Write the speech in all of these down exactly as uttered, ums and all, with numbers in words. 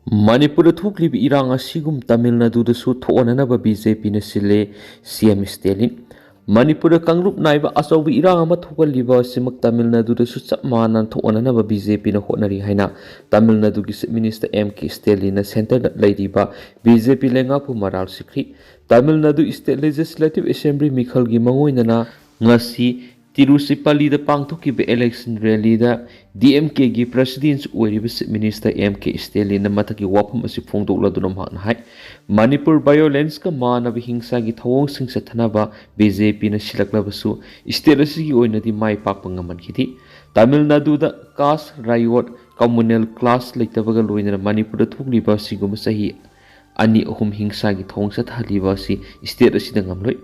ꯃꯅꯤꯄꯨꯔꯗ ꯊꯣꯛꯂꯤꯕ ꯏꯔꯥꯡ ꯑꯁꯤꯒꯨꯝ ꯇꯥꯃꯤꯜ ꯅꯥꯗꯨꯗꯁꯨ ꯊꯣꯛꯍꯟꯅꯅꯕ ꯕꯤ ꯖꯦ ꯄꯤꯅ ꯁꯤꯜꯂꯦ, ꯁꯤ ꯑꯦꯝ ꯁ꯭ꯇꯦꯂꯤꯟ꯫ ꯃꯅꯤꯄꯨꯔꯗ ꯀꯥꯡꯂꯨꯞ ꯅꯥꯏꯕ ꯑꯆꯧꯕ ꯏꯔꯥꯡ ꯑꯃ ꯊꯣꯛꯍꯜꯂꯤꯕ ꯑꯁꯤꯃꯛ ꯇꯥꯃꯤꯜ ꯅꯥꯗꯨꯗꯁꯨ ꯆꯞ ꯃꯥꯟꯅꯅ ꯊꯣꯛꯍꯟꯅꯅꯕ ꯕꯤ ꯖꯦ ꯄꯤꯅ ꯍꯣꯠꯅꯔꯤ ꯍꯥꯏꯅ ꯇꯥꯃꯤꯜ ꯅꯥꯗꯨꯒꯤ ꯆꯤꯐ ꯃꯤꯅꯤꯁꯇꯔ ꯑꯦꯝ ꯀꯦ ꯁ꯭ꯇꯦꯂꯤꯟꯅ ꯁꯦꯟꯇꯔꯗ ꯂꯩꯔꯤꯕ ꯕꯤ ꯖꯦ ꯄꯤ ꯂꯩꯉꯥꯛꯄꯨ ꯃꯔꯥꯜ ꯁꯤꯈ꯭ꯔꯤ꯫ Tamil Nadu state legislative assembly ꯃꯤꯈꯜꯒꯤ ꯃꯥꯡꯑꯣꯏꯅꯅ ꯉꯁꯤ ꯇꯤꯔꯨꯆꯤꯄꯜꯂꯤꯗ ꯄꯥꯡꯊꯣꯛꯈꯤꯕ ꯏꯂꯦꯛꯁꯟ ꯔꯦꯂꯤꯗ ꯗꯤ ꯑꯦꯝ ꯀꯦꯒꯤ ꯄ꯭ꯔꯦꯁꯤꯗꯦꯟꯠ ꯑꯣꯏꯔꯤꯕ ꯆꯤꯐ ꯃꯤꯅꯤꯁꯇꯔ ꯑꯦꯝ ꯀꯦ ꯁ꯭ꯇꯦꯂꯤꯟꯅ ꯃꯊꯛꯀꯤ ꯋꯥꯐꯝ ꯑꯁꯤ ꯐꯣꯡꯗꯣꯛꯂꯗꯨꯅ ꯃꯍꯥꯛꯅ ꯍꯥꯏ, ꯃꯅꯤꯄꯨꯔ ꯚꯥꯏꯑꯣꯂꯦꯟꯁꯀ ꯃꯥꯟꯅꯕ ꯍꯤꯡꯁꯥꯒꯤ ꯊꯧꯑꯣꯡꯁꯤꯡ ꯆꯠꯊꯅꯕ ꯕꯤ ꯖꯦ ꯄꯤꯅ ꯁꯤꯜꯂꯛꯂꯕꯁꯨ ꯁ꯭ꯇꯦꯠ ꯑꯁꯤꯒꯤ ꯑꯣꯏꯅꯗꯤ ꯃꯥꯏ ꯄꯥꯛꯄ ꯉꯝꯍꯟꯈꯤꯗꯦ꯫ ꯇꯥꯃꯤꯜ ꯅꯥꯗꯨꯗ ꯀꯥꯁ ꯔꯥꯏꯌꯣꯠ, ꯀꯝꯃꯨꯅꯦꯜ ꯀ꯭ꯂꯥꯁ ꯂꯩꯇꯕꯒ ꯂꯣꯏꯅꯅ ꯃꯅꯤꯄꯨꯔꯗ ꯊꯣꯛꯂꯤꯕ ꯑꯁꯤꯒꯨꯝꯕ ꯆꯍꯤ ꯑꯅꯤ ꯑꯍꯨꯝ ꯍꯤꯡꯁꯥꯒꯤ ꯊꯧꯑꯣꯡ ꯆꯠꯊꯍꯜꯂꯤꯕ ꯑꯁꯤ ꯁ꯭ꯇꯦꯠ ꯑꯁꯤꯗ ꯉꯝꯂꯣꯏ꯫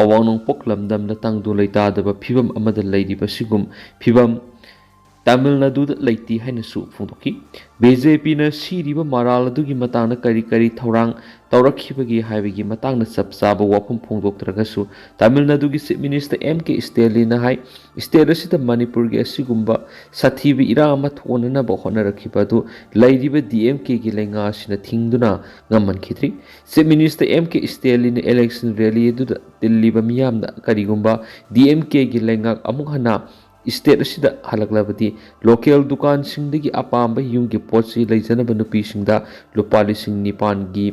ꯑꯋꯥꯡ ꯅꯣꯡꯄꯣꯛ ꯂꯝꯗꯝꯗ ꯇꯪꯗꯨ ꯂꯩꯇꯥꯗꯕ ꯐꯤꯕꯝ ꯑꯃꯗ ꯂꯩꯔꯤꯕ ꯑꯁꯤꯒꯨꯝ ꯐꯤꯕꯝ ꯇꯥꯃꯤꯜ ꯅꯥꯗꯨꯗ ꯂꯩꯇꯦ ꯍꯥꯏꯅꯁꯨ ꯐꯣꯡꯗꯣꯛꯈꯤ꯫ ꯕꯤ ꯖꯦ ꯄꯤꯅ ꯁꯤꯔꯤꯕ ꯃꯔꯥꯜ ꯑꯗꯨꯒꯤ ꯃꯇꯥꯡꯗ ꯀꯔꯤ ꯀꯔꯤ ꯊꯧꯔꯥꯡ ꯇꯧꯔꯛꯈꯤꯕꯒꯦ ꯍꯥꯏꯕꯒꯤ ꯃꯇꯥꯡꯗ ꯆꯞ ꯆꯥꯕ ꯋꯥꯐꯝ ꯐꯣꯡꯗꯣꯛꯇ꯭ꯔꯒꯁꯨ, ꯇꯥꯃꯤꯜ ꯅꯥꯗꯨꯒꯤ ꯆꯤꯐ ꯃꯤꯅꯤꯁꯇꯔ ꯑꯦꯝ ꯀꯦ ꯁ꯭ꯇꯦꯂꯤꯟꯅ ꯍꯥꯏ, ꯁ꯭ꯇꯦꯠ ꯑꯁꯤꯗ ꯃꯅꯤꯄꯨꯔꯒꯤ ꯑꯁꯤꯒꯨꯝꯕ ꯁꯥꯊꯤꯕ ꯏꯔꯥꯡ ꯑꯃ ꯊꯣꯛꯍꯟꯅꯅꯕ ꯍꯣꯠꯅꯔꯛꯈꯤꯕ ꯑꯗꯨ ꯂꯩꯔꯤꯕ ꯗꯤ ꯑꯦꯝ ꯀꯦꯒꯤ ꯂꯩꯉꯥꯛ ꯑꯁꯤꯅ ꯊꯤꯡꯗꯨꯅ ꯉꯝꯍꯟꯈꯤꯗ꯭ꯔꯤ꯫ Chief minister M K ꯁ꯭ꯇꯦꯂꯤꯟꯅ election rally ꯑꯗꯨꯗ ꯇꯤꯜꯂꯤꯕ ꯃꯤꯌꯥꯝꯅ ꯀꯔꯤꯒꯨꯝꯕ ꯗꯤ ꯑꯦꯝ ꯀꯦꯒꯤ ꯂꯩꯉꯥꯛ ꯑꯃꯨꯛ ꯍꯟꯅ ꯁ꯭ꯇꯦꯠ ꯑꯁꯤꯗ ꯍꯜꯂꯛꯂꯕꯗꯤ ꯂꯣꯀꯦꯜ ꯗꯨꯀꯥꯟꯁꯤꯡꯗꯒꯤ ꯑꯄꯥꯝꯕ ꯌꯨꯝꯒꯤ ꯄꯣꯠ ꯆꯩ ꯂꯩꯖꯅꯕ ꯅꯨꯄꯤꯁꯤꯡꯗ ꯂꯨꯄꯥ ꯂꯤꯁꯤꯡ ꯅꯤꯄꯥꯟꯒꯤ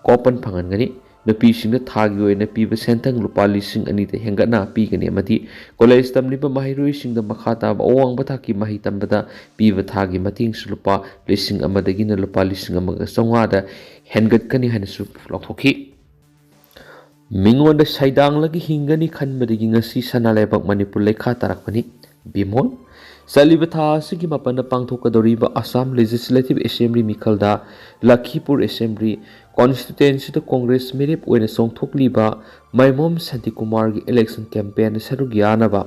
ꯀꯣꯄꯟ ꯐꯪꯍꯟꯒꯅꯤ꯫ ꯅꯨꯄꯤꯁꯤꯡꯗ ꯊꯥꯒꯤ ꯑꯣꯏꯅ ꯄꯤꯕ ꯁꯦꯟꯊꯪ ꯂꯨꯄꯥ ꯂꯤꯁꯤꯡ ꯑꯅꯤꯗ ꯍꯦꯟꯒꯠꯅ ꯄꯤꯒꯅꯤ ꯑꯃꯗꯤ ꯀꯣꯂꯦꯖ ꯇꯝꯂꯤꯕ ꯃꯍꯩꯔꯣꯏꯁꯤꯡꯗ ꯃꯈꯥ ꯇꯥꯕ ꯑꯋꯥꯡꯕ ꯊꯥꯛꯀꯤ ꯃꯍꯩ ꯇꯝꯕꯗ ꯄꯤꯕ ꯊꯥꯒꯤ ꯃꯇꯦꯡꯁꯨ ꯂꯨꯄꯥ ꯂꯤꯁꯤꯡ ꯑꯃꯗꯒꯤꯅ ꯂꯨꯄꯥ ꯂꯤꯁꯤꯡ ꯑꯃꯒ ꯆꯥꯝꯃꯉꯥꯗ ꯍꯦꯟꯒꯠꯀꯅꯤ ꯍꯥꯏꯅꯁꯨ ꯂꯥꯎꯊꯣꯛꯈꯤ꯫ ꯃꯤꯉꯣꯟꯗ ꯁꯩꯗꯥꯡꯂꯒ ꯍꯤꯡꯒꯅꯤ ꯈꯟꯕꯗꯒꯤ ꯉꯁꯤ ꯁꯅꯥ ꯂꯩꯕꯥꯛ ꯃꯅꯤꯄꯨꯔ ꯂꯩꯈꯥ ꯇꯥꯔꯛꯄꯅꯤ꯫ ꯕꯤꯃꯣꯜ꯫ ꯆꯠꯂꯤꯕ ꯊꯥ ꯑꯁꯤꯒꯤ ꯃꯥꯄꯟꯗ ꯄꯥꯡꯊꯣꯛꯀꯗꯧꯔꯤꯕ ꯑꯁꯥꯝ ꯂꯦꯖꯤꯁꯂꯦꯇꯤꯚ ꯑꯦꯁꯦꯝꯕ꯭ꯂꯤ ꯃꯤꯈꯜꯗ ꯂꯈꯤꯄꯨꯔ ꯑꯦꯁꯦꯝꯕ꯭ꯂꯤ ꯀꯣꯟꯁꯇꯤꯇ꯭ꯋꯦꯟꯁꯤꯗ ꯀꯣꯡꯒ꯭ꯔꯦꯁ ꯃꯤꯔꯦꯞ ꯑꯣꯏꯅ ꯆꯣꯡꯊꯣꯛꯂꯤꯕ ꯃꯥꯏꯃꯣꯝ ꯁꯥꯟꯇꯤꯀꯨꯃꯥꯔꯒꯤ ꯏꯂꯦꯛꯁꯟ ꯀꯦꯝꯄꯦꯟꯗ ꯁꯔꯨꯛ ꯌꯥꯅꯕ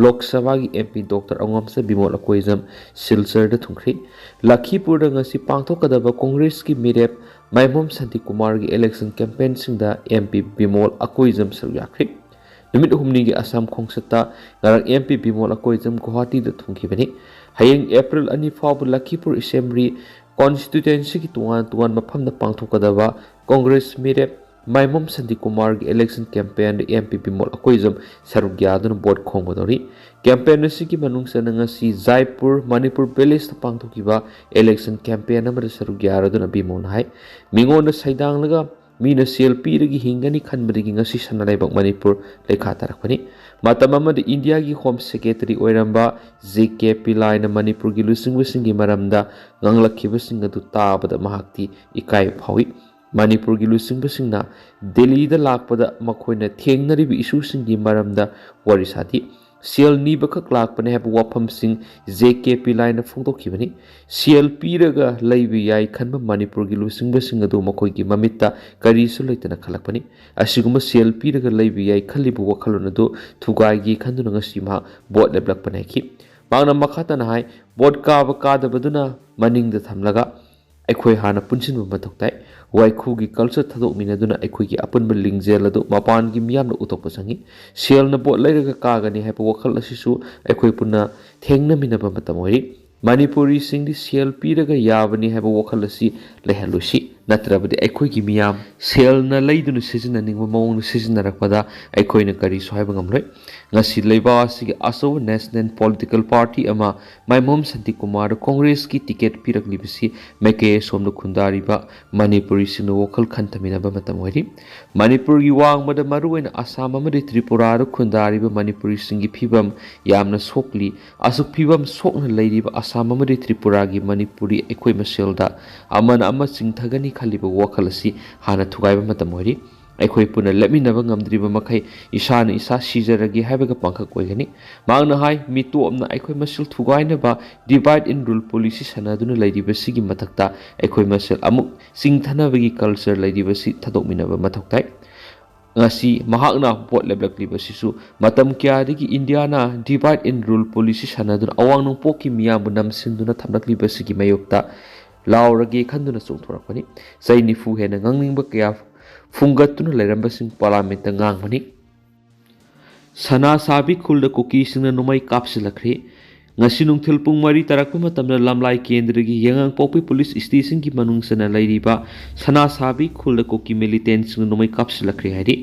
ꯂꯣꯛ ꯁꯚꯥꯒꯤ M P doctor ꯑꯉꯣꯝꯆꯥ Bimol Akoijam ꯁꯤꯜꯆꯔꯗ ꯊꯨꯡꯈ꯭ꯔꯤ꯫ ꯂꯈꯤꯄꯨꯔꯗ ꯉꯁꯤ ꯄꯥꯡꯊꯣꯛꯀꯗꯕ ꯀꯣꯡꯒ꯭ꯔꯦꯁꯀꯤ ꯃꯤꯔꯦꯞ ꯃꯥꯏꯃꯣꯝ ꯁꯥꯟꯇꯤꯀꯨꯃꯥꯔꯒꯤ election ꯀꯦꯝꯄꯦꯟꯁꯤꯡꯗ M P Bimol Akoijam ꯁꯔꯨꯛ ꯌꯥꯈ꯭ꯔꯤ꯫ ꯅꯨꯃꯤꯠ ꯍꯨꯝꯅꯤꯒꯤ ꯑꯁꯥꯝ ꯈꯣꯡꯆꯠꯇ ꯉꯔꯥꯡ ꯑꯦꯝ ꯄꯤ ꯕꯤꯃꯣꯜ ꯑꯀꯣꯏꯖꯝ ꯒꯨꯋꯥꯍꯥꯇꯤꯗ ꯊꯨꯡꯈꯤꯕꯅꯤ꯫ ꯍꯌꯦꯡ ꯑꯦꯄ꯭ꯔꯤꯜ ꯑꯅꯤ ꯐꯥꯎꯕ ꯂꯈꯤꯄꯨꯔ ꯑꯦꯁꯦꯝꯕ꯭ꯂꯤ ꯀꯣꯟꯁꯇꯤꯇ꯭ꯋꯦꯟꯁꯤꯒꯤ ꯇꯣꯉꯥꯟ ꯇꯣꯉꯥꯟꯕ ꯃꯐꯝꯗ ꯄꯥꯡꯊꯣꯛꯀꯗꯕ ꯀꯣꯡꯒ꯭ꯔꯦꯁ ꯃꯤꯔꯦꯞ ꯃꯥꯏꯃꯣꯝ ꯁꯥꯟꯇꯤꯀꯨꯃꯥꯔꯒꯤ election ꯀꯦꯝꯄꯦꯟꯗ M P Bimol Akoijam ꯁꯔꯨꯛ ꯌꯥꯗꯨꯅ ꯚꯣꯠ ꯈꯣꯝꯒꯗꯧꯔꯤ꯫ ꯀꯦꯝꯄꯦꯟ ꯑꯁꯤꯒꯤ ꯃꯅꯨꯡ ꯆꯟꯅ ꯉꯁꯤ ꯖꯥꯏꯄꯨꯔ ꯃꯅꯤꯄꯨꯔ ꯚꯤꯂꯦꯖꯇ ꯄꯥꯡꯊꯣꯛꯈꯤꯕ ꯏꯂꯦꯛꯁꯟ ꯀꯦꯝꯄꯦꯟ ꯑꯃꯗ ꯁꯔꯨꯛ ꯌꯥꯔꯗꯨꯅ ꯕꯤꯃꯣꯜꯅ ꯍꯥꯏ, ꯃꯤꯉꯣꯟꯗ ꯁꯩꯗꯥꯡꯂꯒ ꯃꯤꯅ ꯁꯦꯜ ꯄꯤꯔꯒ ꯍꯤꯡꯒꯅꯤ ꯈꯟꯕꯗꯒꯤ ꯉꯁꯤ ꯁꯅꯥ ꯂꯩꯕꯥꯛ ꯃꯅꯤꯄꯨꯔ ꯂꯩꯈꯥ ꯇꯥꯔꯛꯄꯅꯤ꯫ ꯃꯇꯝ ꯑꯃꯗ ꯏꯟꯗꯤꯌꯥꯒꯤ ꯍꯣꯝ ꯁꯦꯀ꯭ꯔꯦꯇꯔꯤ ꯑꯣꯏꯔꯝꯕ ꯖꯦ ꯀꯦ ꯄꯤꯂꯥꯏꯅ ꯃꯅꯤꯄꯨꯔꯒꯤ ꯂꯨꯆꯤꯡꯕꯁꯤꯡꯒꯤ ꯃꯔꯝꯗ ꯉꯥꯡꯂꯛꯈꯤꯕꯁꯤꯡ ꯑꯗꯨ ꯇꯥꯕꯗ ꯃꯍꯥꯛꯇꯤ ꯏꯀꯥꯏꯕ ꯐꯥꯎꯏ꯫ ꯃꯅꯤꯄꯨꯔꯒꯤ ꯂꯨꯆꯤꯡꯕꯁꯤꯡꯅ ꯗꯦꯜꯂꯤꯗ ꯂꯥꯛꯄꯗ ꯃꯈꯣꯏꯅ ꯊꯦꯡꯅꯔꯤꯕ ꯏꯁꯨꯁꯤꯡꯒꯤ ꯃꯔꯝꯗ ꯋꯥꯔꯤ ꯁꯥꯈꯤ꯫ ꯁꯦꯜ ꯅꯤꯕꯈꯛ ꯂꯥꯛꯄꯅꯤ ꯍꯥꯏꯕ ꯋꯥꯐꯝꯁꯤꯡ ꯖꯦ ꯀꯦ ꯄꯤꯂꯥꯏꯅ ꯐꯣꯡꯗꯣꯛꯈꯤꯕꯅꯤ꯫ ꯁꯦꯜ ꯄꯤꯔꯒ ꯂꯩꯕ ꯌꯥꯏ ꯈꯟꯕ ꯃꯅꯤꯄꯨꯔꯒꯤ ꯂꯨꯆꯤꯡꯕꯁꯤꯡ ꯑꯗꯨ ꯃꯈꯣꯏꯒꯤ ꯃꯃꯤꯠꯇ ꯀꯔꯤꯁꯨ ꯂꯩꯇꯅ ꯈꯜꯂꯛꯄꯅꯤ꯫ ꯑꯁꯤꯒꯨꯝꯕ ꯁꯦꯜ ꯄꯤꯔꯒ ꯂꯩꯕ ꯌꯥꯏ ꯈꯜꯂꯤꯕ ꯋꯥꯈꯜꯂꯣꯟ ꯑꯗꯨ ꯊꯨꯒꯥꯏꯒꯦ ꯈꯟꯗꯨꯅ ꯉꯁꯤ ꯃꯍꯥꯛ ꯚꯣꯠ ꯂꯦꯞꯂꯛꯄꯅꯤ ꯍꯥꯏꯈꯤ꯫ ꯃꯍꯥꯛꯅ ꯃꯈꯥ ꯇꯥꯅ ꯍꯥꯏ, ꯚꯣꯠ ꯀꯥꯕ ꯀꯥꯗꯕꯗꯨꯅ ꯃꯅꯤꯡꯗ ꯊꯝꯂꯒ ꯑꯩꯈꯣꯏ ꯍꯥꯟꯅ ꯄꯨꯟꯁꯤꯟꯕ ꯃꯊꯧ ꯇꯥꯏ꯫ ꯋꯥꯏꯈꯨꯒꯤ ꯀꯜꯆꯔ ꯊꯥꯗꯣꯛꯃꯤꯟꯅꯗꯨꯅ ꯑꯩꯈꯣꯏꯒꯤ ꯑꯄꯨꯟꯕ ꯂꯤꯡꯖꯦꯜ ꯑꯗꯨ ꯃꯄꯥꯟꯒꯤ ꯃꯤꯌꯥꯝꯅ ꯎꯊꯣꯛꯄ ꯆꯪꯏ꯫ ꯁꯦꯜꯅ ꯚꯣꯠ ꯂꯩꯔꯒ ꯀꯥꯒꯅꯤ ꯍꯥꯏꯕ ꯋꯥꯈꯜ ꯑꯁꯤꯁꯨ ꯑꯩꯈꯣꯏ ꯄꯨꯟꯅ ꯊꯦꯡꯅꯃꯤꯟꯅꯕ ꯃꯇꯝ ꯑꯣꯏꯔꯤ꯫ ꯃꯅꯤꯄꯨꯔꯤꯁꯤꯡꯗꯤ ꯁꯦꯜ ꯄꯤꯔꯒ ꯌꯥꯕꯅꯤ ꯍꯥꯏꯕ ꯋꯥꯈꯜ ꯑꯁꯤ ꯂꯩꯍꯜꯂꯣꯏꯁꯤ꯫ ꯅꯠꯇ꯭ꯔꯕꯗꯤ ꯑꯩꯈꯣꯏꯒꯤ ꯃꯤꯌꯥꯝ ꯁꯦꯜꯅ ꯂꯩꯗꯨꯅ ꯁꯤꯖꯤꯟꯅꯅꯤꯡꯕ ꯃꯑꯣꯡꯗ ꯁꯤꯖꯤꯟꯅꯔꯛꯄꯗ ꯑꯩꯈꯣꯏꯅ ꯀꯔꯤꯁꯨ ꯍꯥꯏꯕ ꯉꯝꯂꯣꯏ꯫ ꯉꯁꯤ ꯂꯩꯕꯥꯛ ꯑꯁꯤꯒꯤ ꯑꯆꯧꯕ ꯅꯦꯁꯅꯦꯜ ꯄꯣꯂꯤꯇꯤꯀꯦꯜ ꯄꯥꯔꯇꯤ ꯑꯃ ꯃꯥꯏꯃꯣꯝ ꯁꯥꯟꯇꯤꯀꯨꯃꯥꯔꯗ ꯀꯣꯡꯒ꯭ꯔꯦꯁꯀꯤ ꯇꯤꯀꯦꯠ ꯄꯤꯔꯛꯂꯤꯕꯁꯤ ꯃꯥꯏꯀꯩ ꯑꯁꯣꯝꯗ ꯈꯨꯟꯗꯥꯔꯤꯕ ꯃꯅꯤꯄꯨꯔꯤꯁꯤꯡꯅ ꯋꯥꯈꯜ ꯈꯟꯊꯃꯤꯟꯅꯕ ꯃꯇꯝ ꯑꯣꯏꯔꯤ꯫ ꯃꯅꯤꯄꯨꯔꯒꯤ ꯋꯥꯡꯃꯗ, ꯃꯔꯨꯑꯣꯏꯅ ꯑꯁꯥꯝ ꯑꯃꯗꯤ ꯇ꯭ꯔꯤꯄꯨꯔꯥꯗ ꯈꯨꯟꯗꯥꯔꯤꯕ ꯃꯅꯤꯄꯨꯔꯤꯁꯤꯡꯒꯤ ꯐꯤꯕꯝ ꯌꯥꯝꯅ ꯁꯣꯛꯂꯤ꯫ ꯑꯁꯨꯛ ꯐꯤꯕꯝ ꯁꯣꯛꯅ ꯂꯩꯔꯤꯕ ꯑꯁꯥꯝ ꯑꯃꯗꯤ ꯇ꯭ꯔꯤꯄꯨꯔꯥꯒꯤ ꯃꯅꯤꯄꯨꯔꯤ ꯑꯩꯈꯣꯏ ꯃꯁꯦꯜꯗ ꯑꯃꯅ ꯑꯃ ꯆꯤꯡꯊꯒꯅꯤ ꯈꯜꯂꯤꯕ ꯋꯥꯈꯜ ꯑꯁꯤ ꯍꯥꯟꯅ ꯊꯨꯒꯥꯏꯕ ꯃꯇꯝ ꯑꯣꯏꯔꯤ꯫ ꯑꯩꯈꯣꯏ ꯄꯨꯟꯅ ꯂꯦꯞꯃꯤꯟꯅꯕ ꯉꯝꯗ꯭ꯔꯤꯕ ꯃꯈꯩ ꯏꯁꯥꯅ ꯏꯁꯥ ꯁꯤꯖꯔꯒꯦ ꯍꯥꯏꯕꯒ ꯄꯥꯡꯈꯛ ꯑꯣꯏꯒꯅꯤ꯫ ꯃꯍꯥꯛꯅ ꯍꯥꯏ, ꯃꯤꯇꯣꯞꯅ ꯑꯩꯈꯣꯏ ꯃꯁꯦꯜ ꯊꯨꯒꯥꯏꯅꯕ divide and rule policy ꯁꯥꯟꯅꯗꯨꯅ ꯂꯩꯔꯤꯕꯁꯤꯒꯤ ꯃꯊꯛꯇ ꯑꯩꯈꯣꯏ ꯃꯁꯦꯜ ꯑꯃꯨꯛ ꯆꯤꯡꯊꯅꯕꯒꯤ culture ꯂꯩꯔꯤꯕꯁꯤ ꯊꯥꯗꯣꯛꯃꯤꯟꯅꯕ ꯃꯊꯧ ꯇꯥꯏ꯫ ꯉꯁꯤ ꯃꯍꯥꯛꯅ ꯚꯣꯠ ꯂꯦꯞꯂꯛꯂꯤꯕꯁꯤꯁꯨ ꯃꯇꯝ ꯀꯌꯥꯗꯒꯤ ꯏꯟꯗꯤꯌꯥꯅ divide and rule policy ꯁꯥꯟꯅꯗꯨꯅ ꯑꯋꯥꯡ ꯅꯣꯡꯄꯣꯛꯀꯤ ꯃꯤꯌꯥꯝꯕꯨ ꯅꯝꯁꯤꯟꯗꯨꯅ ꯊꯝꯂꯛꯂꯤꯕꯁꯤꯒꯤ ꯃꯥꯌꯣꯛꯇ ꯂꯥꯎꯔꯒꯦ ꯈꯟꯗꯨꯅ ꯆꯣꯡꯊꯣꯔꯛꯄꯅꯤ꯫ ꯆꯍꯤ ꯅꯤꯐꯨ ꯍꯦꯟꯅ ꯉꯥꯡꯅꯤꯡꯕ ꯀꯌꯥ ꯐꯨꯡꯒꯠꯇꯨꯅ ꯂꯩꯔꯝꯕꯁꯤꯡ ꯄꯥꯔꯂꯤꯌꯥꯃꯦꯟꯠꯇ ꯉꯥꯡꯕꯅꯤ꯫ ꯁꯅꯥ ꯁꯥꯕꯤ ꯈꯨꯜꯗ ꯀꯨꯀꯤꯁꯤꯡꯅ ꯅꯣꯡꯃꯩ ꯀꯥꯞꯁꯤꯜꯂꯛꯈ꯭ꯔꯦ꯫ ꯉꯁꯤ ꯅꯨꯡꯊꯤꯜ ꯄꯨꯡ ꯃꯔꯤ ꯇꯥꯔꯛꯄ ꯃꯇꯝꯗ ꯂꯝꯂꯥꯏ ꯀꯦꯟꯗ꯭ꯔꯒꯤ ꯌꯥꯏꯉꯪꯄꯣꯛꯄꯤ ꯄꯨꯂꯤꯁ ꯁ꯭ꯇꯦꯁꯟꯒꯤ ꯃꯅꯨꯡ ꯆꯟꯅ ꯂꯩꯔꯤꯕ ꯁꯅꯥꯁꯥꯕꯤ ꯈꯨꯜꯗ ꯀꯨꯀꯤ ꯃꯤꯂꯤꯇꯦꯟꯁꯤꯡꯅ ꯅꯣꯡꯃꯩ ꯀꯥꯞꯁꯤꯜꯂꯛꯈ꯭ꯔꯦ ꯍꯥꯏꯔꯤ꯫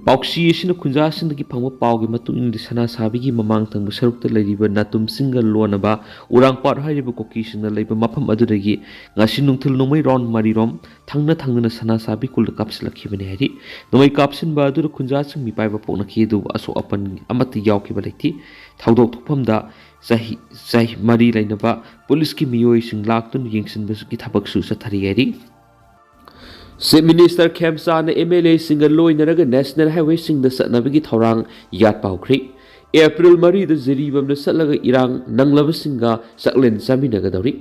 ꯄꯥꯎꯆꯦ ꯑꯁꯤꯅ ꯈꯨꯟꯖꯥꯁꯤꯡꯗꯒꯤ ꯐꯪꯕ ꯄꯥꯎꯒꯤ ꯃꯇꯨꯡ ꯏꯟꯅꯗꯤ, ꯁꯅꯥꯁꯥꯕꯤꯒꯤ ꯃꯃꯥꯡ ꯊꯪꯕ ꯁꯔꯨꯛꯇ ꯂꯩꯔꯤꯕ ꯅꯥꯇꯨꯝꯁꯤꯡꯒ ꯂꯣꯟꯅꯕ ꯎꯔꯥꯡꯄꯥꯠ ꯍꯥꯏꯔꯤꯕ ꯀꯨꯀꯤꯁꯤꯡꯅ ꯂꯩꯕ ꯃꯐꯝ ꯑꯗꯨꯗꯒꯤ ꯉꯁꯤ ꯅꯨꯡꯊꯤꯜ ꯅꯣꯡꯃꯩ ꯔꯥꯎꯟ ꯃꯔꯤꯔꯣꯝ ꯊꯪꯅ ꯊꯪꯅꯅ ꯁꯅꯥꯁꯥꯕꯤ ꯈꯨꯜꯗ ꯀꯥꯞꯁꯤꯜꯂꯛꯈꯤꯕꯅꯤ ꯍꯥꯏꯔꯤ꯫ ꯅꯣꯡꯃꯩ ꯀꯥꯞꯁꯤꯟꯕ ꯑꯗꯨꯗ ꯈꯨꯟꯖꯥꯁꯤꯡ ꯃꯤꯄꯥꯏꯕ ꯄꯣꯛꯅꯈꯤ, ꯑꯗꯨꯕꯨ ꯑꯁꯣꯛ ꯑꯄꯟ ꯑꯃꯠꯇ ꯌꯥꯎꯈꯤꯕ ꯂꯩꯇꯦ꯫ ꯊꯧꯗꯣꯛ ꯊꯣꯛꯐꯝꯗ ꯆꯍꯤ, ꯆꯍꯤ ꯃꯔꯤ ꯂꯩꯅꯕ ꯄꯨꯂꯤꯁꯀꯤ ꯃꯤꯑꯣꯏꯁꯤꯡ ꯂꯥꯛꯇꯨꯅ ꯌꯦꯡꯁꯤꯟꯕꯒꯤ ꯊꯕꯛꯁꯨ ꯆꯠꯊꯔꯤ ꯍꯥꯏꯔꯤ꯫ ꯆꯤꯐ ꯃꯤꯅꯤꯁꯇꯔ ꯈꯦꯝꯆꯥꯟꯅ ꯑꯦꯝ ꯑꯦꯜ ꯑꯦꯁꯤꯡꯒ ꯂꯣꯏꯅꯔꯒ ꯅꯦꯁꯅꯦꯜ ꯍꯥꯏꯋꯦꯁꯤꯡꯗ ꯆꯠꯅꯕꯒꯤ ꯊꯧꯔꯥꯡ ꯌꯥꯠꯄ ꯍꯧꯈ꯭ꯔꯤ꯫ ꯑꯦꯄ꯭ꯔꯤꯜ ꯃꯔꯤꯗ ꯖꯤꯔꯤꯕꯥꯝꯗ ꯆꯠꯂꯒ ꯏꯔꯥꯡ ꯅꯪꯂꯕꯁꯤꯡꯒ ꯆꯥꯛꯂꯦꯟ ꯆꯥꯃꯤꯟꯅꯒꯗꯧꯔꯤ꯫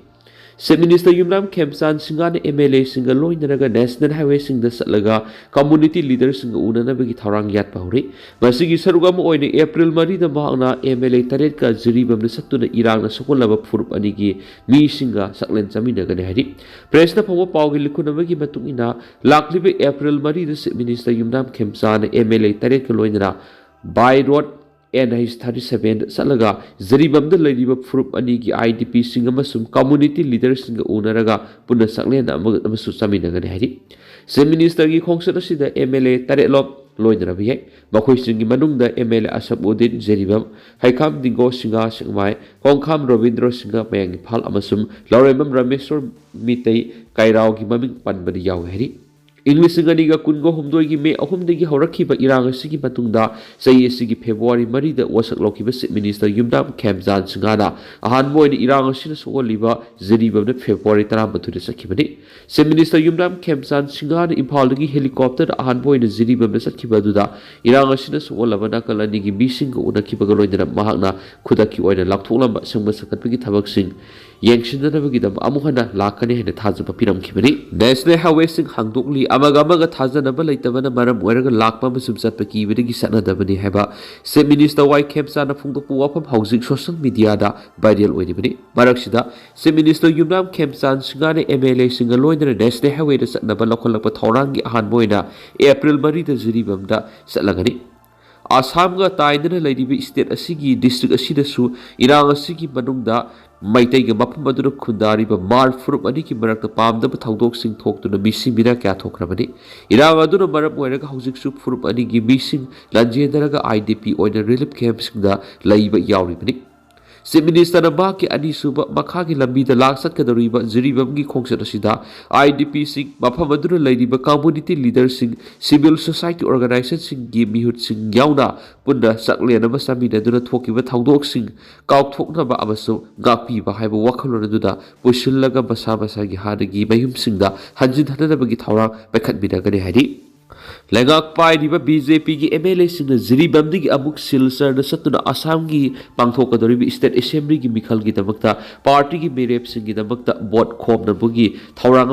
ꯆꯤꯐ ꯃꯤꯅꯤꯁꯇꯔ ꯌꯨꯝꯅꯥꯝ ꯈꯦꯝꯆꯥꯟ ꯁꯤꯡꯍꯅ ꯑꯦꯝ ꯑꯦꯜ ꯑꯦꯁꯤꯡꯒ ꯂꯣꯏꯅꯔꯒ ꯅꯦꯁꯅꯦꯜ ꯍꯥꯏꯋꯦꯁꯤꯡꯗ ꯆꯠꯂꯒ ꯀꯝꯃꯨꯅꯤꯇꯤ ꯂꯤꯗꯔꯁꯤꯡꯒ ꯎꯅꯅꯕꯒꯤ ꯊꯧꯔꯥꯡ ꯌꯥꯠꯄ ꯍꯧꯔꯤ꯫ ꯃꯁꯤꯒꯤ ꯁꯔꯨꯛ ꯑꯃ ꯑꯣꯏꯅ ꯑꯦꯄ꯭ꯔꯤꯜ ꯃꯔꯤꯗ ꯃꯍꯥꯛꯅ ꯑꯦꯝ ꯑꯦꯜ ꯑꯦ ꯇꯔꯦꯠꯀ ꯖꯤꯔꯤꯕꯥꯝꯗ ꯆꯠꯇꯨꯅ ꯏꯔꯥꯡꯅ ꯁꯣꯛꯍꯜꯂꯕ ꯐꯨꯔꯨꯞ ꯑꯅꯤꯒꯤ ꯃꯤꯁꯤꯡꯒ ꯆꯥꯛꯂꯦꯟ ꯆꯥꯃꯤꯟꯅꯒꯅꯤ ꯍꯥꯏꯔꯤ꯫ ꯄ꯭ꯔꯦꯁꯅ ꯐꯪꯕ ꯄꯥꯎꯒꯤ ꯂꯤꯈꯨꯟ ꯑꯃꯒꯤ ꯃꯇꯨꯡ ꯏꯟꯅ, ꯂꯥꯛꯂꯤꯕ ꯑꯦꯄ꯭ꯔꯤꯜ ꯃꯔꯤꯗ ꯆꯤꯐ ꯃꯤꯅꯤꯁꯇꯔ ꯌꯨꯝꯅꯥꯝ ꯈꯦꯝꯆꯥꯟꯅ ꯑꯦꯝ ꯑꯦꯜ ꯑꯦ ꯇꯔꯦꯠꯀ ꯂꯣꯏꯅꯅ by road N H thirty ꯁꯚꯦꯟꯗ ꯆꯠꯂꯒ ꯖꯤꯔꯤꯕꯥꯝꯗ ꯂꯩꯔꯤꯕ ꯐꯨꯔꯨꯞ ꯑꯅꯤꯒꯤ ꯑꯥꯏ ꯗꯤ ꯄꯤꯁꯤꯡ ꯑꯃꯁꯨꯡ ꯀꯝꯃꯨꯅꯤꯇꯤ ꯂꯤꯗꯔꯁꯤꯡꯒ ꯎꯅꯔꯒ ꯄꯨꯟꯅ ꯆꯥꯛꯂꯦꯟ ꯑꯃ-, ꯑꯃꯁꯨ ꯆꯥꯃꯤꯟꯅꯒꯅꯤ ꯍꯥꯏꯔꯤ꯫ ꯆꯤꯐ ꯃꯤꯅꯤꯁꯇꯔꯒꯤ ꯈꯣꯡꯆꯠ ꯑꯁꯤꯗ ꯑꯦꯝ ꯑꯦꯜ ꯑꯦ ꯇꯔꯦꯠꯂꯣꯝ ꯂꯣꯏꯅꯔꯕ ꯌꯥꯏ꯫ ꯃꯈꯣꯏꯁꯤꯡꯒꯤ ꯃꯅꯨꯡꯗ M L A Asab Uddin Jiribam, Heikham Dingo Singh Sekmai, Khongkham Robindro Singh Mayang Imphal ꯑꯃꯁꯨꯡ ꯂꯧꯔꯦꯝꯕꯝ ꯔꯥꯃꯦꯁꯣꯔ ꯃꯤꯇꯩ ꯀꯥꯏꯔꯥꯎꯒꯤ ꯃꯃꯤꯡ ꯄꯟꯕꯗ ꯌꯥꯎꯏ ꯍꯥꯏꯔꯤ꯫ ꯏꯪ ꯂꯤꯁꯤꯡ ꯑꯅꯤꯒ ꯀꯨꯟꯒ ꯍꯨꯝꯗꯣꯏꯒꯤ ꯃꯦ ꯑꯍꯨꯝꯗꯒꯤ ꯍꯧꯔꯛꯈꯤꯕ ꯏꯔꯥꯡ ꯑꯁꯤꯒꯤ ꯃꯇꯨꯡꯗ ꯆꯍꯤ ꯑꯁꯤꯒꯤ ꯐꯦꯕ꯭ꯔꯨꯋꯥꯔꯤ ꯃꯔꯤꯗ ꯋꯥꯁꯛ ꯂꯧꯈꯤꯕ ꯆꯤꯐ ꯃꯤꯅꯤꯁꯇꯔ ꯌꯨꯝꯅꯥꯝ ꯈꯦꯝꯆꯥꯟ ꯁꯤꯡꯍꯅ ꯑꯍꯥꯟꯕ ꯑꯣꯏꯅ ꯏꯔꯥꯡ ꯑꯁꯤꯅ ꯁꯣꯛꯍꯜꯂꯤꯕ ꯖꯤꯔꯤꯕꯥꯝꯗ ꯐꯦꯕ꯭ꯔꯨꯋꯥꯔꯤ ꯇꯔꯥꯃꯥꯊꯣꯏꯗ ꯆꯠꯈꯤꯕꯅꯤ꯫ ꯆꯤꯐ ꯃꯤꯅꯤꯁꯇꯔ ꯌꯨꯝꯅꯥꯝ ꯈꯦꯝꯆꯥꯟ ꯁꯤꯡꯍꯅ ꯏꯝꯐꯥꯜꯗꯒꯤ ꯍꯦꯂꯤꯀꯣꯞꯇꯔꯗ ꯑꯍꯥꯟꯕ ꯑꯣꯏꯅ ꯖꯤꯔꯤꯕꯥꯝꯗ ꯆꯠꯈꯤꯕ ꯑꯗꯨꯗ ꯏꯔꯥꯡ ꯑꯁꯤꯅ ꯁꯣꯛꯍꯜꯂꯕ ꯅꯥꯀꯜ ꯑꯅꯤꯒꯤ ꯃꯤꯁꯤꯡꯒ ꯎꯅꯈꯤꯕꯒ ꯂꯣꯏꯅꯅ ꯃꯍꯥꯛꯅ ꯈꯨꯗꯛꯀꯤ ꯑꯣꯏꯅ ꯂꯥꯎꯊꯣꯛꯂꯝꯕ ꯁꯦꯝꯒꯠ ꯁꯥꯒꯠꯄꯒꯤ ꯊꯕꯛꯁꯤꯡ ꯌꯦꯡꯁꯤꯟꯅꯅꯕꯒꯤꯗꯃꯛ ꯑꯃꯨꯛ ꯍꯟꯅ ꯂꯥꯛꯀꯅꯤ ꯍꯥꯏꯅ ꯊꯥꯖꯕ ꯄꯤꯔꯝꯈꯤꯕꯅꯤ꯫ ꯅꯦꯁꯅꯦꯜ ꯍꯥꯏꯋꯦꯁꯤꯡ ꯍꯥꯡꯗꯣꯛꯂꯤ, ꯑꯃꯒ ꯑꯃꯒ ꯊꯥꯖꯅꯕ ꯂꯩꯇꯕꯅ ꯃꯔꯝ ꯑꯣꯏꯔꯒ ꯂꯥꯛꯄ ꯑꯃꯁꯨꯡ ꯆꯠꯄ ꯀꯤꯕꯗꯒꯤ ꯆꯠꯅꯗꯕꯅꯤ ꯍꯥꯏꯕ ꯆꯤꯐ ꯃꯤꯅꯤꯁꯇꯔ ꯋꯥꯏ ꯈꯦꯝꯆꯥꯟꯅ ꯐꯣꯡꯗꯣꯛꯄ ꯋꯥꯐꯝ ꯍꯧꯖꯤꯛ ꯁꯣꯁꯤꯌꯦꯜ ꯃꯤꯗꯤꯌꯥꯗ ꯚꯥꯏꯔꯦꯜ ꯑꯣꯏꯔꯤꯕꯅꯤ꯫ ꯃꯔꯛꯁꯤꯗ ꯆꯤꯐ ꯃꯤꯅꯤꯁꯇꯔ ꯌꯨꯝꯅꯥꯝ ꯈꯦꯝꯆꯥꯟ ꯁꯤꯡꯍꯅ ꯑꯦꯝ ꯑꯦꯜ ꯑꯦꯁꯤꯡꯒ ꯂꯣꯏꯅꯅ ꯅꯦꯁꯅꯦꯜ ꯍꯥꯏꯋꯦꯗ ꯆꯠꯅꯕ ꯂꯧꯈꯠꯂꯛꯄ ꯊꯧꯔꯥꯡꯒꯤ ꯑꯍꯥꯟꯕ ꯑꯣꯏꯅ ꯑꯦꯄ꯭ꯔꯤꯜ ꯃꯔꯤꯗ ꯖꯤꯔꯤꯕꯥꯝꯗ ꯆꯠꯂꯒꯅꯤ꯫ ꯑꯁꯥꯝꯒ ꯇꯥꯏꯅꯅ ꯂꯩꯔꯤꯕ ꯁ꯭ꯇꯦꯠ ꯑꯁꯤꯒꯤ ꯗꯤꯁꯇ꯭ꯔꯤꯛ ꯑꯁꯤꯗꯁꯨ ꯏꯔꯥꯡ ꯑꯁꯤꯒꯤ ꯃꯅꯨꯡꯗ ꯃꯩꯇꯩꯒ ꯃꯐꯝ ꯑꯗꯨꯗ ꯈꯨꯟꯗꯥꯔꯤꯕ ꯃꯥꯔ ꯐꯨꯔꯨꯞ ꯑꯅꯤꯒꯤ ꯃꯔꯛꯇ ꯄꯥꯝꯗꯕ ꯊꯧꯗꯣꯛꯁꯤꯡ ꯊꯣꯛꯇꯨꯅ ꯃꯤꯁꯤ ꯃꯤꯅꯥ ꯀꯌꯥ ꯊꯣꯛꯈ꯭ꯔꯕꯅꯤ꯫ ꯏꯔꯥꯡ ꯑꯗꯨꯅ ꯃꯔꯝ ꯑꯣꯏꯔꯒ ꯍꯧꯖꯤꯛꯁꯨ ꯐꯨꯔꯨꯞ ꯑꯅꯤꯒꯤ ꯃꯤꯁꯤꯡ ꯂꯥꯟꯖꯦꯟꯅꯔꯒ ꯑꯥꯏ ꯗꯤ ꯄꯤ ꯑꯣꯏꯅ ꯔꯤꯂꯤꯐ ꯀꯦꯝꯞꯁꯤꯡꯗ ꯂꯩꯕ ꯌꯥꯎꯔꯤꯕꯅꯤ꯫ ꯆꯤꯐ ꯃꯤꯅꯤꯁꯇꯔꯅ ꯃꯍꯥꯛꯀꯤ ꯑꯅꯤꯁꯨꯕ ꯃꯈꯥꯒꯤ ꯂꯝꯕꯤꯗ ꯂꯥꯛ ꯆꯠꯀꯗꯧꯔꯤꯕ ꯖꯤꯔꯤꯕꯥꯝꯒꯤ ꯈꯣꯡꯆꯠ ꯑꯁꯤꯗ ꯑꯥꯏ ꯗꯤ ꯄꯤꯁꯤꯡ, ꯃꯐꯝ ꯑꯗꯨꯗ ꯂꯩꯔꯤꯕ ꯀꯝꯃꯨꯅꯤꯇꯤ ꯂꯤꯗꯔꯁꯤꯡ, ꯁꯤꯚꯤꯜ ꯁꯣꯁꯥꯏꯇꯤ ꯑꯣꯔꯒꯅꯥꯏꯖꯦꯁꯟꯁꯤꯡꯒꯤ ꯃꯤꯍꯨꯠꯁꯤꯡ ꯌꯥꯎꯅ ꯄꯨꯟꯅ ꯆꯥꯛꯂꯦꯟ ꯑꯃ ꯆꯥꯃꯤꯟꯅꯗꯨꯅ ꯊꯣꯛꯈꯤꯕ ꯊꯧꯗꯣꯛꯁꯤꯡ ꯀꯥꯎꯊꯣꯛꯅꯕ ꯑꯃꯁꯨꯡ ꯉꯥꯛꯄꯤꯕ ꯍꯥꯏꯕ ꯋꯥꯈꯜꯂꯣꯟ ꯑꯗꯨꯗ ꯄꯨꯁꯤꯜꯂꯒ ꯃꯁꯥ ꯃꯁꯥꯒꯤ ꯍꯥꯟꯅꯒꯤ ꯃꯌꯨꯝꯁꯤꯡꯗ ꯍꯟꯖꯤꯟ ꯍꯟꯅꯅꯕꯒꯤ ꯊꯧꯔꯥꯡ ꯄꯥꯏꯈꯠꯃꯤꯟꯅꯒꯅꯤ ꯍꯥꯏꯔꯤ꯫ ꯂꯩꯉꯥꯛ ꯄꯥꯏꯔꯤꯕ ꯕꯤ ꯖꯦ ꯄꯤꯒꯤ ꯑꯦꯝ ꯑꯦꯜ ꯑꯦꯁꯤꯡꯅ ꯖꯤꯔꯤꯕꯥꯝꯗꯒꯤ ꯑꯃꯨꯛ ꯁꯤꯜꯆꯔꯗ ꯆꯠꯇꯨꯅ ꯑꯁꯥꯝꯒꯤ ꯄꯥꯡꯊꯣꯛꯀꯗꯧꯔꯤꯕ ꯁ꯭ꯇꯦꯠ ꯑꯦꯁꯦꯝꯕ꯭ꯂꯤꯒꯤ ꯃꯤꯈꯜꯒꯤꯗꯃꯛꯇ ꯄꯥꯔꯇꯤꯒꯤ ꯃꯤꯔꯦꯞꯁꯤꯡꯒꯤꯗꯃꯛꯇ ꯚꯣꯠ ꯈꯣꯝꯅꯕꯒꯤ ꯊꯧꯔꯥꯡ